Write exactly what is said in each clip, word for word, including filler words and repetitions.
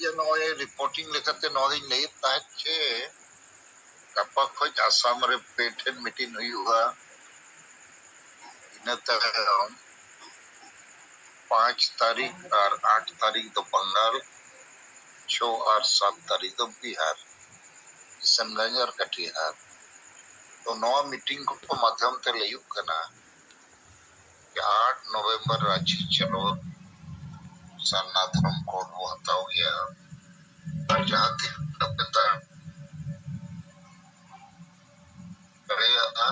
ᱡᱮ ᱱᱚᱜᱼᱚᱭ ᱨᱤᱯᱳᱨᱴᱤᱝ ᱞᱮᱠᱟᱛᱮ ᱱᱚᱣᱟ ᱜᱤᱧ ᱞᱟᱹᱭᱮᱫ ᱛᱟᱦᱮᱸᱫ ᱡᱮ ᱜᱟᱯᱟ ᱠᱷᱚᱡ ᱟᱥᱟᱢ ᱨᱮ ᱯᱮ ᱴᱷᱮᱱ ᱢᱤᱴᱤᱝ ᱦᱩᱭᱩᱜᱼᱟ᱾ ᱤᱱᱟᱹ ᱛᱟᱭᱚᱢ ᱯᱟᱸᱪ ᱛᱟᱹᱨᱤᱠᱷ ᱟᱨ ᱟᱴ ᱛᱟᱹᱨᱤᱠᱷ ᱫᱚ ᱵᱟᱝᱜᱟᱞ, ᱪᱷᱚ ᱟᱨ ᱥᱟᱛ ᱛᱟᱹᱨᱤᱠᱷ ᱫᱚ ᱵᱤᱦᱟᱨ, ᱠᱤᱥᱟᱱᱜᱚᱸᱡᱽ ᱟᱨ ᱠᱟᱴᱤᱦᱟᱨ᱾ ᱛᱚ ᱱᱚᱣᱟ ᱢᱤᱴᱤᱝ ᱠᱚ ᱢᱟᱫᱽᱫᱷᱚᱢ ᱛᱮ ᱞᱟᱹᱭᱩᱜ ᱠᱟᱱᱟ ᱟᱴ ᱱᱚᱵᱷᱮᱢᱵᱚᱨ ᱨᱟᱸᱪᱤ ᱪᱚᱞᱚ ᱥᱟᱨᱱᱟ ᱫᱷᱚᱨᱚᱢ ᱠᱳᱰ ᱵᱚ ᱦᱟᱛᱟᱣ ᱜᱮᱭᱟ᱾ ᱟᱨ ᱡᱟᱦᱟᱸ ᱛᱤᱱ ᱩᱰᱟᱹᱝ ᱯᱮ ᱫᱟᱲᱮᱭᱟᱜᱼᱟ,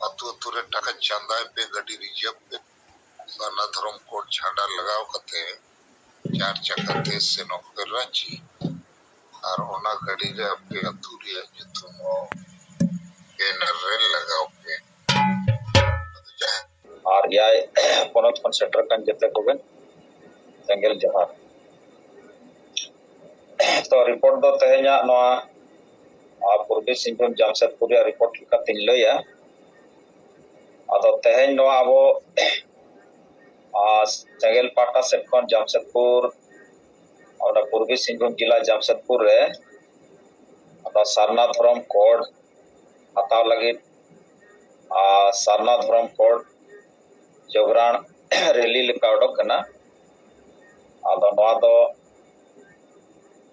ᱟᱹᱛᱩ ᱟᱹᱛᱩ ᱨᱮ ᱴᱟᱠᱟ ᱪᱟᱸᱫᱟᱭ ᱯᱮ, ᱜᱟᱹᱰᱤ ᱨᱤᱡᱟᱹᱵᱷ ᱯᱮ᱾ ᱥᱟᱨᱱᱟ ᱫᱷᱚᱨᱚᱢ ᱠᱳᱰ ᱡᱷᱟᱸᱰᱟ ᱞᱟᱜᱟᱣ ᱠᱟᱛᱮ ᱪᱟᱨ ᱪᱟᱠᱟ ᱛᱮ ᱥᱮᱱᱚᱜ ᱯᱮ ᱨᱟᱸᱪᱤ᱾ ᱟᱨ ᱚᱱᱟ ᱜᱟᱹᱰᱤ ᱨᱮ ᱟᱯᱮ ᱟᱹᱛᱩ ᱨᱮᱭᱟᱜ ᱧᱩᱛᱩᱢ ᱦᱚᱸ ᱵᱮᱱᱟᱨ ᱨᱮ ᱞᱟᱜᱟᱣ ᱯᱮ᱾ ᱟᱫᱚ ᱡᱟᱦᱟᱸ ᱟᱨ ᱮᱭᱟᱭ ᱯᱚᱱᱚᱛ ᱠᱷᱚᱱ ᱥᱮᱴᱮᱨ ᱟᱠᱟᱱ ᱡᱚᱛᱚ ᱠᱚᱜᱮ ᱥᱮᱸᱜᱮᱞ ᱡᱚᱦᱟᱨ᱾ ᱛᱚ, ᱨᱤᱯᱳᱨᱴ ᱫᱚ ᱛᱮᱦᱮᱧᱟᱜ ᱱᱚᱣᱟ, ᱟᱨ, ᱯᱩᱨᱵᱤ ᱥᱤᱝᱵᱷᱩᱢ ᱡᱟᱢᱥᱮᱫᱽᱯᱩᱨ ᱨᱮᱭᱟᱜ ᱨᱤᱯᱳᱨᱴ ᱞᱮᱠᱟᱛᱤᱧ ᱞᱟᱹᱭᱟ᱾ ᱟᱫᱚ ᱛᱮᱦᱮᱧ ᱱᱚᱣᱟ ᱟᱵᱚ, ᱟᱨ, ᱥᱮᱸᱜᱮᱞ ᱯᱟᱦᱴᱟ ᱥᱮᱫ ᱠᱷᱚᱱ ᱡᱟᱢᱥᱮᱫᱽᱯᱩᱨ, ᱚᱱᱟ ᱯᱩᱨᱵᱤ ᱥᱤᱝᱵᱷᱩᱢ ᱡᱮᱞᱟ ᱡᱟᱢᱥᱮᱫᱽᱯᱩᱨ ᱨᱮ ᱟᱫᱚ ᱥᱟᱨᱱᱟ ᱫᱷᱚᱨᱚᱢ ᱠᱳᱰ ᱦᱟᱛᱟᱣ ᱞᱟᱹᱜᱤᱫ, ᱟᱨ, ᱥᱟᱨᱱᱟ ᱫᱷᱚᱨᱚᱢ ᱠᱳᱰ ᱡᱚᱜᱽᱨᱟᱱ ᱨᱮᱞᱤ ᱞᱮᱠᱟ ᱚᱰᱚᱠ ᱠᱟᱱᱟ᱾ ᱟᱫᱚ ᱱᱚᱣᱟ ᱫᱚ,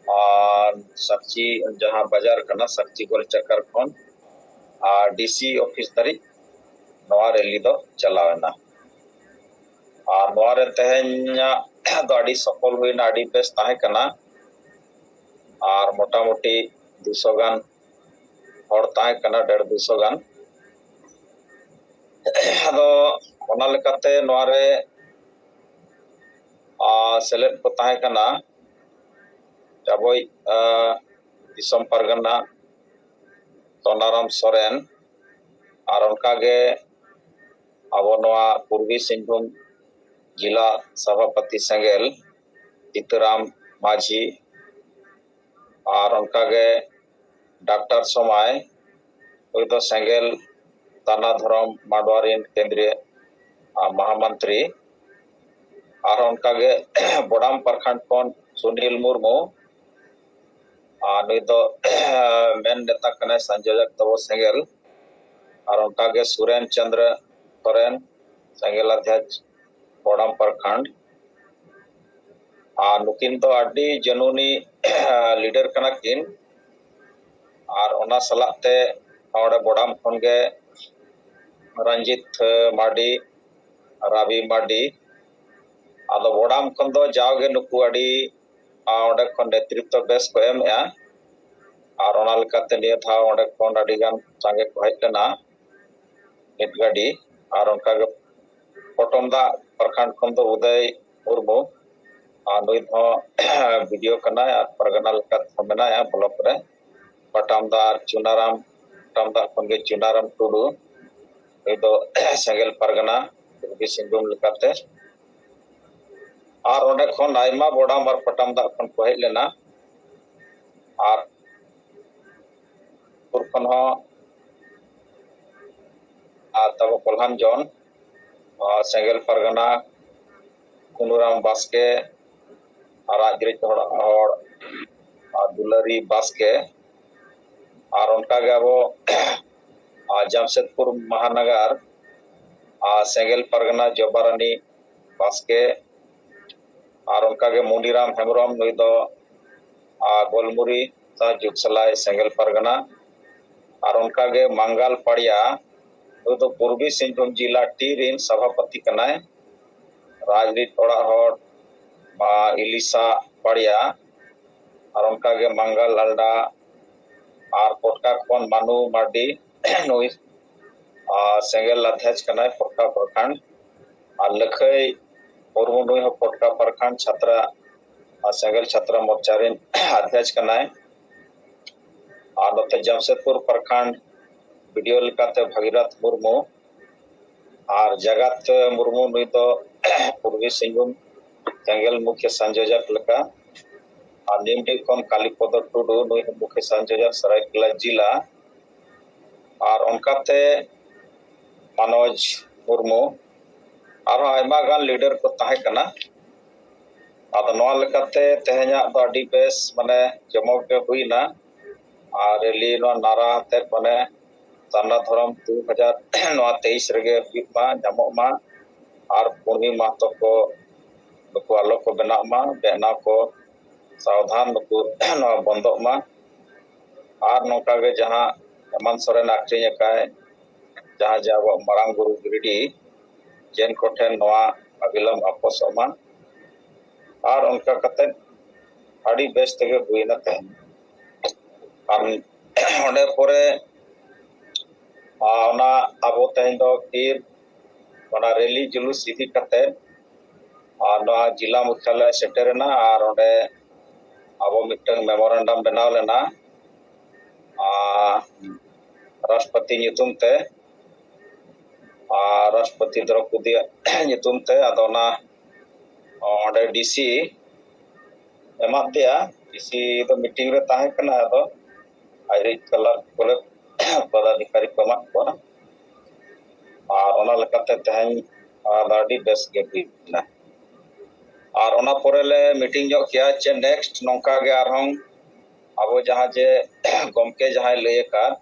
ᱟᱨ, ᱥᱟᱠᱪᱤ ᱡᱟᱦᱟᱸ ᱵᱟᱡᱟᱨ ᱠᱟᱱᱟ, ᱥᱟᱠᱪᱤ ᱜᱳᱞ ᱪᱟᱠᱟᱨ ᱠᱷᱚᱱ, ᱟᱨ, ᱰᱤ ᱥᱤ ᱚᱯᱷᱤᱥ ᱫᱷᱟᱹᱨᱤᱡ ᱱᱚᱣᱟ ᱨᱮᱞᱤ ᱫᱚ ᱪᱟᱞᱟᱣ ᱮᱱᱟ᱾ ᱟᱨ ᱱᱚᱣᱟ ᱨᱮ ᱛᱮᱦᱮᱧᱟᱜ ᱫᱚ ᱟᱹᱰᱤ ᱥᱚᱯᱷᱚᱞ ᱦᱩᱭᱱᱟ, ᱟᱹᱰᱤ ᱵᱮᱥ ᱛᱟᱦᱮᱸ ᱠᱟᱱᱟ᱾ ᱟᱨ ᱢᱚᱴᱟᱢᱩᱴᱤ ᱫᱩᱥᱚ ᱜᱟᱱ ᱦᱚᱲ ᱛᱟᱦᱮᱸ ᱠᱟᱱᱟ, ᱰᱮᱲ ᱫᱩᱥᱚ ᱜᱟᱱ᱾ ᱟᱫᱚ ᱚᱱᱟ ᱞᱮᱠᱟᱛᱮ ᱱᱚᱣᱟ ᱨᱮ, ᱟᱨ, ᱥᱮᱞᱮᱫ ᱠᱚ ᱛᱟᱦᱮᱸ ᱠᱟᱱᱟ ᱟᱵᱚᱭᱤᱡ, ᱟᱨ, ᱫᱤᱥᱚᱢ ᱯᱟᱨᱜᱟᱱᱟ ᱛᱚᱱᱟᱨᱟᱢ ᱥᱚᱨᱮᱱ, ᱟᱨ ᱚᱱᱠᱟᱜᱮ ᱟᱵᱚ ᱱᱚᱣᱟ ᱯᱩᱨᱵᱤ ᱥᱤᱝᱵᱷᱩᱢ ᱡᱮᱞᱟ ᱥᱚᱵᱷᱟᱯᱚᱛᱤ ᱥᱮᱸᱜᱮᱞ ᱡᱤᱛᱟᱹᱨᱟᱢ ᱢᱟᱹᱡᱷᱤ, ᱟᱨ ᱚᱱᱠᱟᱜᱮ ᱰᱟᱠᱛᱟᱨ ᱥᱚᱢᱟᱭ, ᱩᱱᱤ ᱫᱚ ᱥᱮᱸᱜᱮᱞ ᱛᱟᱱᱟ ᱫᱷᱚᱨᱚᱢ ᱢᱟᱰᱣᱟ ᱨᱮᱱ ᱠᱮᱱᱫᱨᱤᱭᱚ, ᱟᱨ, ᱢᱚᱦᱟᱢᱚᱱᱛᱨᱤ, ᱟᱨ ᱚᱱᱠᱟᱜᱮ ᱵᱚᱰᱟᱢ ᱯᱨᱚᱠᱷᱚᱸᱰ ᱠᱷᱚᱱ ᱥᱩᱱᱤᱞ ᱢᱩᱨᱢᱩ, ᱟᱨ ᱱᱩᱭ ᱫᱚ ᱢᱮᱱ ᱱᱮᱛᱟ ᱠᱟᱱᱟᱭ ᱥᱚᱝᱡᱳᱡᱚᱠ ᱛᱟᱵᱚ ᱥᱮᱸᱜᱮᱞ᱾ ᱟᱨ ᱚᱱᱠᱟᱜᱮ ᱥᱩᱨᱮᱱ ᱪᱚᱸᱫᱽᱨᱚ ᱥᱚᱨᱮᱱ, ᱥᱮᱸᱜᱮᱞ ᱚᱫᱷᱭᱟᱪ, ᱵᱚᱰᱟᱢ ᱯᱨᱚᱠᱷᱚᱸᱰ᱾ ᱟᱨ ᱱᱩᱠᱤᱱ ᱫᱚ ᱟᱹᱰᱤ ᱡᱟᱹᱱᱩᱱᱤ ᱞᱤᱰᱟᱨ ᱠᱟᱱᱟ ᱠᱤᱱ᱾ ᱟᱨ ᱚᱱᱟ ᱥᱟᱞᱟᱜ ᱛᱮ ᱱᱚᱰᱮ ᱵᱚᱰᱟᱢ ᱠᱷᱚᱱ ᱜᱮ ᱨᱚᱧᱡᱤᱛ ᱢᱟᱨᱰᱤ, ᱨᱟᱵᱤ ᱢᱟᱨᱰᱤ᱾ ᱟᱫᱚ ᱵᱚᱰᱟᱢ ᱠᱷᱚᱱ ᱫᱚ ᱡᱟᱣᱜᱮ ᱱᱩᱠᱩ ᱟᱹᱰᱤ, ᱟᱨ ᱚᱸᱰᱮ ᱠᱷᱚᱱ ᱱᱮᱛᱨᱤᱛᱵ ᱵᱮᱥ ᱠᱚ ᱮᱢᱮᱜᱼᱟ᱾ ᱟᱨ ᱚᱱᱟ ᱞᱮᱠᱟᱛᱮ ᱱᱤᱭᱟᱹ ᱫᱷᱟᱣ ᱚᱸᱰᱮ ᱠᱷᱚᱱ ᱟᱹᱰᱤ ᱜᱟᱱ ᱥᱟᱸᱜᱮ ᱠᱚ ᱦᱮᱡ ᱞᱮᱱᱟ ᱢᱤᱫ ᱜᱟᱹᱰᱤ᱾ ᱟᱨ ᱚᱱᱠᱟᱜᱮ ᱯᱚᱴᱚᱢ ᱫᱟᱜ ᱯᱨᱚᱠᱷᱚᱸᱰ ᱠᱷᱚᱱ ᱫᱚ ᱩᱫᱚᱭ ᱢᱩᱨᱢᱩ, ᱟᱨ ᱱᱩᱭ ᱦᱚᱸ ᱵᱤᱰᱤᱳ ᱠᱟᱱᱟᱭ ᱟᱨ ᱯᱟᱨᱜᱟᱱᱟ ᱞᱮᱠᱟᱛᱮ ᱦᱚᱸ ᱢᱮᱱᱟᱭᱟ ᱵᱞᱚᱠ ᱨᱮ᱾ ᱯᱟᱴᱟᱢ ᱫᱟᱜ ᱟᱨ ᱪᱩᱱᱟᱨᱟᱢ, ᱯᱟᱴᱟᱢ ᱫᱟᱜ ᱠᱷᱚᱱ ᱜᱮ ᱪᱩᱱᱟᱨᱟᱢ ᱴᱩᱰᱩ, ᱱᱩᱭ ᱫᱚ ᱥᱮᱸᱜᱮᱞ ᱯᱟᱨᱜᱟᱱᱟ ᱯᱩᱨᱵᱤ ᱥᱤᱝᱵᱷᱩᱢ ᱞᱮᱠᱟᱛᱮ᱾ ᱟᱨ ᱚᱸᱰᱮ ᱠᱷᱚᱱ ᱟᱭᱢᱟ ᱵᱚᱰᱟᱢ ᱟᱨ ᱯᱟᱴᱟᱢ ᱫᱟᱜ ᱠᱷᱚᱱ ᱠᱚ ᱦᱮᱡ ᱞᱮᱱᱟ᱾ ᱟᱨ ᱯᱩᱨ ᱠᱷᱚᱱ ᱦᱚᱸ ᱟᱨ ᱛᱟᱵᱚ ᱠᱚᱞᱦᱟᱱ ᱡᱚᱱ, ᱟᱨ ᱥᱮᱸᱜᱮᱞ ᱯᱟᱨᱜᱟᱱᱟ ᱠᱩᱱᱩᱨᱟᱢ ᱵᱟᱥᱠᱮ, ᱟᱨ ᱨᱟᱡᱽ ᱨᱤᱡ ᱦᱚᱲ, ᱦᱚᱲ ᱟᱨ ᱫᱩᱞᱟᱹᱨᱤ ᱵᱟᱥᱠᱮ, ᱟᱨ ᱚᱱᱠᱟᱜᱮ ᱟᱵᱚ ᱟᱨ ᱡᱟᱢᱥᱮᱫᱽᱯᱩᱨ ᱢᱟᱦᱟᱱᱟᱜᱟᱨ ᱟᱨ ᱥᱮᱸᱜᱮᱞ ᱯᱟᱨᱜᱟᱱᱟ ᱡᱚᱵᱟᱨᱟᱱᱤ ᱵᱟᱥᱠᱮ, ᱟᱨ ᱚᱱᱠᱟᱜᱮ ᱢᱩᱱᱤᱨᱟᱢ ᱦᱮᱢᱵᱨᱚᱢ, ᱱᱩᱭ ᱫᱚ ᱟᱨ ᱜᱳᱞᱢᱩᱨᱤ ᱥᱟᱦ ᱡᱩᱛᱥᱟᱞᱟᱭ ᱥᱮᱸᱜᱮᱞ ᱯᱟᱨᱜᱟᱱᱟ, ᱟᱨ ᱚᱱᱠᱟᱜᱮ ᱢᱟᱝᱜᱟᱞ ᱯᱟᱲᱤᱭᱟ, ᱱᱩᱭ ᱫᱚ ᱯᱩᱨᱵᱤ ᱥᱤᱝᱵᱷᱩᱢ ᱡᱤᱞᱟ ᱴᱤ ᱨᱤᱱ ᱥᱚᱵᱷᱟᱯᱚᱛᱤ ᱠᱟᱱᱟᱭ᱾ ᱨᱟᱡᱽᱨᱤᱛ ᱚᱲᱟᱜ ᱦᱚᱲ ᱢᱟ ᱤᱞᱤᱥᱟ ᱯᱟᱲᱤᱭᱟ, ᱟᱨ ᱚᱱᱠᱟᱜᱮ ᱢᱟᱝᱜᱟᱞ ᱟᱞᱰᱟ, ᱟᱨ ᱯᱚᱴᱠᱟ ᱠᱷᱚᱱ ᱢᱟᱱᱩ ᱢᱟᱨᱰᱤ, ᱱᱩᱭ ᱟᱨ ᱥᱮᱸᱜᱮᱞ ᱚᱫᱷᱭᱟᱪ ᱠᱟᱱᱟᱭ ᱯᱚᱴᱠᱟ ᱯᱨᱚᱠᱷᱚᱸᱰ᱾ ᱟᱨ ᱞᱟᱹᱠᱷᱟᱹᱭ ᱢᱩᱨᱢᱩ, ᱱᱩᱭ ᱦᱚᱸ ᱯᱚᱴᱠᱟ ᱯᱨᱚᱠᱷᱚᱸᱰ ᱪᱷᱟᱛᱨᱟ ᱟᱨ ᱥᱮᱸᱜᱮᱞ ᱪᱷᱟᱛᱨᱟ ᱢᱳᱨᱪᱟ ᱨᱮᱱ ᱚᱫᱷᱭᱟᱪ ᱠᱟᱱᱟᱭ᱾ ᱟᱨ ᱱᱚᱛᱮ ᱡᱟᱢᱥᱮᱫᱽᱯᱩᱨ ᱯᱨᱚᱠᱷᱚᱸᱰ ᱵᱤᱰᱤᱳ ᱞᱮᱠᱟᱛᱮ ᱵᱷᱟᱜᱤᱨᱟᱛ ᱢᱩᱨᱢᱩ, ᱟᱨ ᱡᱟᱜᱟᱛ ᱢᱩᱨᱢᱩ, ᱱᱩᱭ ᱫᱚ ᱯᱩᱨᱵᱤ ᱥᱤᱝᱵᱷᱩᱢ ᱥᱮᱸᱜᱮᱞ ᱢᱩᱠᱷᱭᱟᱹ ᱥᱚᱝᱡᱳᱡᱚᱠ ᱞᱮᱠᱟ᱾ ᱟᱨ ᱱᱤᱢᱰᱤ ᱠᱷᱚᱱ ᱠᱟᱞᱤᱯᱚᱫᱚ ᱴᱩᱰᱩ, ᱱᱩᱭ ᱦᱚᱸ ᱢᱩᱠᱷᱭᱟᱹ ᱥᱚᱝᱡᱳᱡᱚᱠ ᱥᱟᱨᱟᱭᱠᱮᱞᱟ ᱡᱤᱞᱟ᱾ ᱟᱨ ᱚᱱᱠᱟᱛᱮ ᱢᱟᱱᱳᱡᱽ ᱢᱩᱨᱢᱩ, ᱟᱨᱦᱚᱸ ᱟᱭᱢᱟ ᱜᱟᱱ ᱞᱤᱰᱟᱨ ᱠᱚ ᱛᱟᱦᱮᱸ ᱠᱟᱱᱟ᱾ ᱟᱫᱚ ᱱᱚᱣᱟ ᱞᱮᱠᱟᱛᱮ ᱛᱮᱦᱮᱧᱟᱜ ᱫᱚ ᱟᱹᱰᱤ ᱵᱮᱥ, ᱢᱟᱱᱮ, ᱡᱚᱢᱚᱠ ᱜᱮ ᱦᱩᱭᱱᱟ᱾ ᱟᱨ ᱨᱮᱞᱤ ᱱᱚᱣᱟ ᱱᱟᱨᱟ ᱟᱛᱮᱫ, ᱢᱟᱱᱮ, ᱥᱟᱨᱱᱟ ᱫᱷᱚᱨᱚᱢ ᱫᱩ ᱦᱟᱡᱟᱨ ᱱᱚᱣᱟ ᱛᱮᱭᱤᱥ ᱨᱮᱜᱮ ᱦᱩᱭᱩᱜ ᱢᱟ, ᱧᱟᱢᱚᱜ ᱢᱟ᱾ ᱟᱨ ᱯᱩᱱᱦᱤ ᱢᱟᱦᱛᱚ ᱠᱚ ᱱᱩᱠᱩ ᱟᱞᱚ ᱠᱚ ᱵᱮᱱᱟᱜ ᱢᱟ, ᱵᱮᱱᱟᱣ ᱠᱚ ᱥᱟᱵᱫᱷᱟᱱ, ᱱᱩᱠᱩ ᱱᱚᱣᱟ ᱵᱚᱱᱫᱚᱜ ᱢᱟ᱾ ᱟᱨ ᱱᱚᱝᱠᱟ ᱜᱮ ᱡᱟᱦᱟᱸ ᱦᱮᱢᱟᱱᱛ ᱥᱚᱨᱮᱱ ᱟᱠᱷᱨᱤᱧ ᱟᱠᱟᱫ, ᱡᱟᱦᱟᱸ ᱡᱮ ᱟᱵᱚᱣᱟᱜ ᱢᱟᱨᱟᱝ ᱵᱩᱨᱩ ᱜᱤᱨᱤᱰᱤ, ᱡᱮᱱ ᱠᱚᱴᱷᱮᱱ ᱱᱚᱣᱟ ᱚᱵᱤᱞᱚᱢ ᱟᱯᱚᱥᱚᱜ ᱢᱟ᱾ ᱟᱨ ᱚᱱᱠᱟ ᱠᱟᱛᱮ ᱟᱹᱰᱤ ᱵᱮᱥ ᱛᱮᱜᱮ ᱦᱩᱭᱱᱟ ᱛᱮᱦᱮᱧ᱾ ᱟᱨ ᱚᱸᱰᱮ ᱯᱚᱨᱮ, ᱟᱨ ᱚᱱᱟ ᱟᱵᱚ ᱛᱮᱦᱮᱧ ᱫᱚ ᱯᱷᱤᱨ ᱚᱱᱟ ᱨᱮᱞᱤ ᱡᱩᱞᱩᱥ ᱤᱫᱤ ᱠᱟᱛᱮ ᱟᱨ ᱱᱚᱣᱟ ᱡᱤᱞᱟ ᱢᱩᱠᱷᱭᱟᱞᱚᱭ ᱥᱮᱴᱮᱨᱮᱱᱟ᱾ ᱟᱨ ᱚᱸᱰᱮ ᱟᱵᱚ ᱢᱤᱫᱴᱟᱝ ᱢᱮᱢᱳᱨᱮᱱᱰᱟᱢ ᱵᱮᱱᱟᱣ ᱞᱮᱱᱟ, ᱟᱨ ᱨᱟᱥᱴᱨᱚᱯᱚᱛᱤ ᱧᱩᱛᱩᱢ ᱛᱮ, ᱟᱨ ᱨᱟᱥᱴᱨᱚᱯᱚᱛᱤ ᱫᱨᱚᱯᱚᱫᱤᱭᱟᱜ ᱧᱩᱛᱩᱢ ᱛᱮ᱾ ᱟᱫᱚ ᱚᱱᱟ ᱚᱸᱰᱮ ᱰᱤᱥᱤ ᱮᱢᱟᱫ ᱫᱮᱭᱟ᱾ ᱰᱤᱥᱤ ᱫᱚ ᱢᱤᱴᱤᱝ ᱨᱮ ᱛᱟᱦᱮᱸ ᱠᱟᱱᱟ, ᱟᱫᱚ ᱟᱡᱨᱤᱡ ᱠᱞᱟᱨᱠ ᱠᱚᱨᱮ ᱯᱚᱫᱟᱫᱷᱤᱠᱟᱨᱤ ᱠᱚ ᱮᱢᱟᱫ ᱠᱚᱣᱟ᱾ ᱟᱨ ᱚᱱᱟ ᱞᱮᱠᱟᱛᱮ ᱛᱮᱦᱮᱧ ᱟᱹᱰᱤ ᱵᱮᱥ ᱜᱮ ᱦᱩᱭᱱᱟ᱾ ᱟᱨ ᱚᱱᱟ ᱯᱚᱨᱮ ᱞᱮ ᱢᱤᱴᱤᱝ ᱧᱚᱜ ᱠᱮᱜᱼᱟ ᱡᱮ ᱱᱮᱠᱥᱴ ᱱᱚᱝᱠᱟ ᱜᱮ ᱟᱨᱦᱚᱸ ᱟᱵᱚ ᱡᱟᱦᱟᱸ ᱡᱮ ᱜᱚᱢᱠᱮ ᱡᱟᱦᱟᱸᱭ ᱞᱟᱹᱭ ᱟᱠᱟᱫ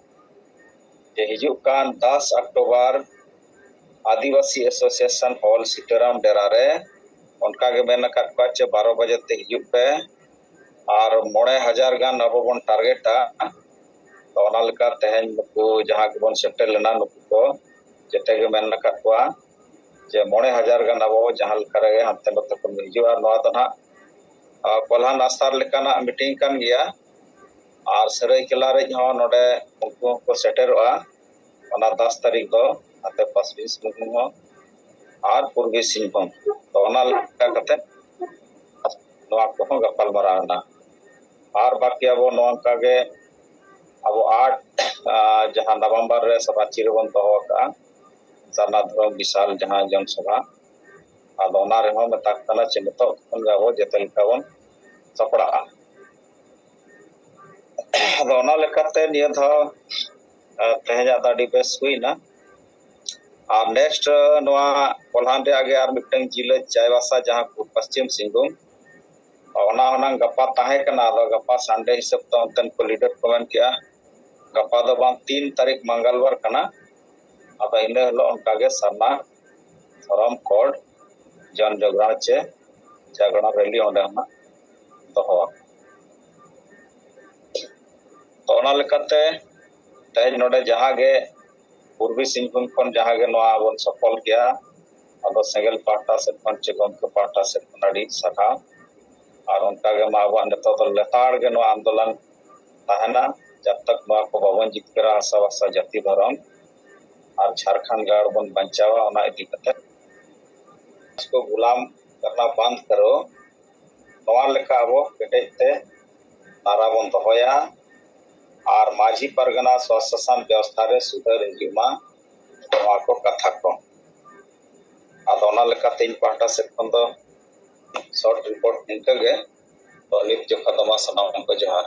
ᱡᱮ ᱦᱤᱡᱩᱜ ᱠᱟᱱ ᱫᱟᱥ ᱚᱠᱴᱳᱵᱚᱨ ᱟᱹᱫᱤᱵᱟᱹᱥᱤ ᱮᱥᱳᱥᱤᱭᱮᱥᱚᱱ ᱦᱚᱞ ᱥᱤᱛᱟᱹᱨᱟᱢ ᱰᱮᱨᱟ ᱨᱮ ᱚᱱᱠᱟ ᱜᱮ ᱢᱮᱱ ᱟᱠᱟᱫ ᱠᱚᱣᱟ ᱡᱮ ᱵᱟᱨᱚ ᱵᱟᱡᱮ ᱛᱮ ᱦᱤᱡᱩᱜ ᱯᱮ᱾ ᱟᱨ ᱢᱚᱬᱮ ᱦᱟᱡᱟᱨ ᱜᱟᱱ ᱟᱵᱚ ᱵᱚᱱ ᱴᱟᱨᱜᱮᱴᱟ᱾ ᱛᱚ ᱚᱱᱟ ᱞᱮᱠᱟ ᱛᱮᱦᱮᱧ ᱱᱩᱠᱩ ᱡᱟᱦᱟᱸ ᱜᱮᱵᱚᱱ ᱥᱮᱴᱮᱨ ᱞᱮᱱᱟ, ᱱᱩᱠᱩ ᱠᱚ ᱡᱮᱛᱮ ᱜᱮ ᱢᱮᱱ ᱟᱠᱟᱫ ᱠᱚᱣᱟ ᱡᱮ ᱢᱚᱬᱮ ᱦᱟᱡᱟᱨ ᱜᱟᱱ ᱟᱵᱚ ᱡᱟᱦᱟᱸ ᱞᱮᱠᱟ ᱨᱮᱜᱮ ᱦᱟᱱᱛᱮ ᱱᱟᱛᱮ ᱠᱷᱚᱱ ᱦᱤᱡᱩᱜᱼᱟ᱾ ᱱᱚᱣᱟ ᱫᱚ ᱱᱟᱦᱟᱜ, ᱟ, ᱠᱚᱞᱦᱟᱱ ᱟᱥᱛᱟᱨ ᱞᱮᱠᱟᱱᱟᱜ ᱢᱤᱴᱤᱝ ᱠᱟᱱ ᱜᱮᱭᱟ᱾ ᱟᱨ ᱥᱟᱹᱨᱟᱹᱭᱠᱮᱞᱟ ᱨᱮ ᱦᱚᱸ ᱱᱚᱰᱮ ᱩᱱᱠᱩ ᱦᱚᱸᱠᱚ ᱥᱮᱴᱮᱨᱚᱜᱼᱟ᱾ ᱚᱱᱟ ᱫᱟᱥ ᱛᱟᱹᱨᱤᱠᱷ ᱫᱚ ᱱᱟᱛᱮ ᱯᱟᱥᱵᱤ ᱥᱤᱝᱵᱷᱩᱢ ᱦᱚᱸ ᱟᱨ ᱯᱩᱨᱵᱤ ᱥᱤᱝᱵᱷᱩᱢ᱾ ᱛᱚ ᱚᱱᱟ ᱞᱮᱠᱟ ᱠᱟᱛᱮ ᱱᱚᱣᱟ ᱠᱚᱦᱚᱸ ᱜᱟᱯᱟᱞ ᱢᱟᱨᱟᱣ ᱮᱱᱟ᱾ ᱟᱨ ᱵᱟᱹᱠᱤ ᱟᱵᱚ ᱱᱚᱝᱠᱟ ᱜᱮ ᱟᱵᱚ ᱟᱴ, ᱟ, ᱡᱟᱦᱟᱸ ᱱᱚᱵᱷᱮᱢᱵᱚᱨ ᱨᱮ ᱥᱟᱵᱷᱟ ᱪᱤᱨ ᱵᱚᱱ ᱫᱚᱦᱚ ᱟᱠᱟᱫᱼᱟ, ᱥᱟᱨᱱᱟ ᱫᱷᱚᱨᱚᱢ ᱵᱤᱥᱟᱞ ᱡᱟᱦᱟᱸ ᱡᱚᱱ ᱥᱚᱵᱷᱟ, ᱟᱫᱚ ᱚᱱᱟ ᱨᱮᱦᱚᱸ ᱢᱮᱛᱟᱜ ᱠᱟᱱᱟ ᱡᱮ ᱱᱤᱛᱚᱜ ᱠᱷᱚᱱ ᱜᱮ ᱟᱵᱚ ᱡᱮᱛᱮ ᱞᱮᱠᱟ ᱵᱚᱱ ᱥᱟᱯᱲᱟᱜᱼᱟ᱾ ᱟᱫᱚ ᱚᱱᱟ ᱞᱮᱠᱟᱛᱮ ᱱᱤᱭᱟᱹ ᱫᱷᱟᱣ, ᱟ, ᱛᱮᱦᱮᱧᱟᱜ ᱫᱚ ᱟᱹᱰᱤ ᱵᱮᱥ ᱦᱩᱭᱱᱟ᱾ ᱟᱨ ᱱᱮᱠᱥᱴ, ᱟ, ᱱᱚᱣᱟ ᱠᱚᱞᱦᱟᱱ ᱨᱮᱭᱟᱜ ᱜᱮ ᱟᱨ ᱢᱤᱫᱴᱟᱝ ᱡᱤᱞᱟᱹ ᱪᱟᱭᱵᱟᱥᱟ, ᱡᱟᱦᱟᱸ ᱯᱩᱨᱵ ᱯᱚᱥᱪᱤᱢ ᱥᱤᱝᱵᱷᱩᱢ, ᱚᱱᱟ ᱦᱩᱱᱟᱹᱝ ᱜᱟᱯᱟ ᱛᱟᱦᱮᱸ ᱠᱟᱱᱟ, ᱟᱫᱚ ᱜᱟᱯᱟ ᱥᱟᱱᱰᱮ ᱦᱤᱥᱟᱹᱵ ᱛᱮ ᱚᱱᱛᱮᱱ ᱠᱚ ᱞᱤᱰᱟᱨ ᱠᱚ ᱢᱮᱱ ᱠᱮᱜᱼᱟ, ᱜᱟᱯᱟ ᱫᱚ ᱵᱟᱝ, ᱛᱤᱱ ᱛᱟᱹᱨᱤᱠᱷ ᱢᱚᱝᱜᱚᱞᱵᱟᱨ ᱠᱟᱱᱟ, ᱟᱫᱚ ᱤᱱᱟᱹ ᱦᱤᱞᱳᱜ ᱚᱱᱠᱟᱜᱮ ᱥᱟᱨᱱᱟ ᱫᱷᱚᱨᱚᱢ ᱠᱳᱰ ᱡᱚᱱ ᱡᱚᱜᱽᱨᱟᱬ ᱪᱮ ᱡᱟᱜᱽᱨᱚᱬ ᱨᱮᱞᱤ ᱚᱸᱰᱮ ᱦᱚᱸ ᱫᱚᱦᱚ ᱟᱠᱟᱱᱟ᱾ ᱛᱚ ᱚᱱᱟ ᱞᱮᱠᱟᱛᱮ ᱛᱮᱦᱮᱧ ᱱᱚᱰᱮ ᱡᱟᱦᱟᱸ ᱜᱮ ᱯᱩᱨᱵᱤ ᱥᱤᱝᱵᱷᱩᱢ ᱠᱷᱚᱱ ᱡᱟᱦᱟᱸ ᱜᱮ ᱱᱚᱣᱟ ᱵᱚᱱ ᱥᱚᱯᱷᱚᱞ ᱠᱮᱜᱼᱟ, ᱟᱫᱚ ᱥᱮᱸᱜᱮᱞ ᱯᱟᱦᱴᱟ ᱥᱮᱫ ᱠᱷᱚᱱ ᱪᱮ ᱜᱚᱢᱠᱮ ᱯᱟᱦᱴᱟ ᱥᱮᱫ ᱠᱷᱚᱱ ᱟᱹᱰᱤ ᱥᱟᱨᱦᱟᱣ᱾ ᱟᱨ ᱚᱱᱠᱟ ᱜᱮ ᱢᱟ ᱟᱵᱚᱣᱟᱜ ᱱᱤᱛᱚᱜ ᱫᱚ ᱞᱮᱛᱟᱲ ᱜᱮ ᱱᱚᱣᱟ ᱟᱱᱫᱳᱞᱚᱱ ᱛᱟᱦᱮᱱᱟ, ᱡᱟᱵ ᱛᱟᱠ ᱱᱚᱣᱟ ᱠᱚ ᱵᱟᱵᱚᱱ ᱡᱤᱛᱠᱟᱹᱨᱟ, ᱦᱟᱥᱟ ᱵᱷᱟᱥᱟ ᱡᱟᱹᱛᱤ ᱫᱷᱚᱨᱚᱢ ᱟᱨ ᱡᱷᱟᱲᱠᱷᱚᱸᱰ ᱜᱟᱲ ᱵᱚᱱ ᱵᱟᱧᱪᱟᱣᱟ᱾ ᱚᱱᱟ ᱤᱫᱤ ᱠᱟᱛᱮ ᱠᱚ ᱜᱩᱞᱟᱢ ᱠᱟᱨᱱᱟ ᱵᱟᱸᱫ ᱠᱟᱨᱳ, ᱱᱚᱣᱟ ᱞᱮᱠᱟ ᱟᱵᱚ ᱠᱮᱴᱮᱡ ᱛᱮ ᱱᱟᱨᱟ ᱵᱚᱱ ᱫᱚᱦᱚᱭᱟ ᱟᱨ ᱢᱟᱹᱡᱷᱤ ᱯᱟᱨᱜᱟᱱᱟ ᱥᱚᱥᱟᱥᱚᱱ ᱵᱮᱵᱚᱥᱛᱷᱟ ᱨᱮ ᱥᱩᱫᱷᱟᱹᱨ ᱦᱤᱡᱩᱜ ᱢᱟ, ᱱᱚᱣᱟ ᱠᱚ ᱠᱟᱛᱷᱟ ᱠᱚ᱾ ᱟᱫᱚ ᱚᱱᱟ ᱞᱮᱠᱟᱛᱮ ᱤᱧ ᱯᱟᱦᱴᱟ ᱥᱮᱫ ᱠᱷᱚᱱ ᱫᱚ ᱥᱚᱨᱴ ᱨᱤᱯᱳᱨᱴ ᱱᱤᱝᱠᱟᱹ ᱜᱮ᱾ ᱛᱚ ᱱᱤᱛ ᱡᱚᱠᱷᱟ ᱫᱚ ᱢᱟ ᱥᱟᱱᱟᱢ ᱠᱚ ᱡᱚᱦᱟᱨ᱾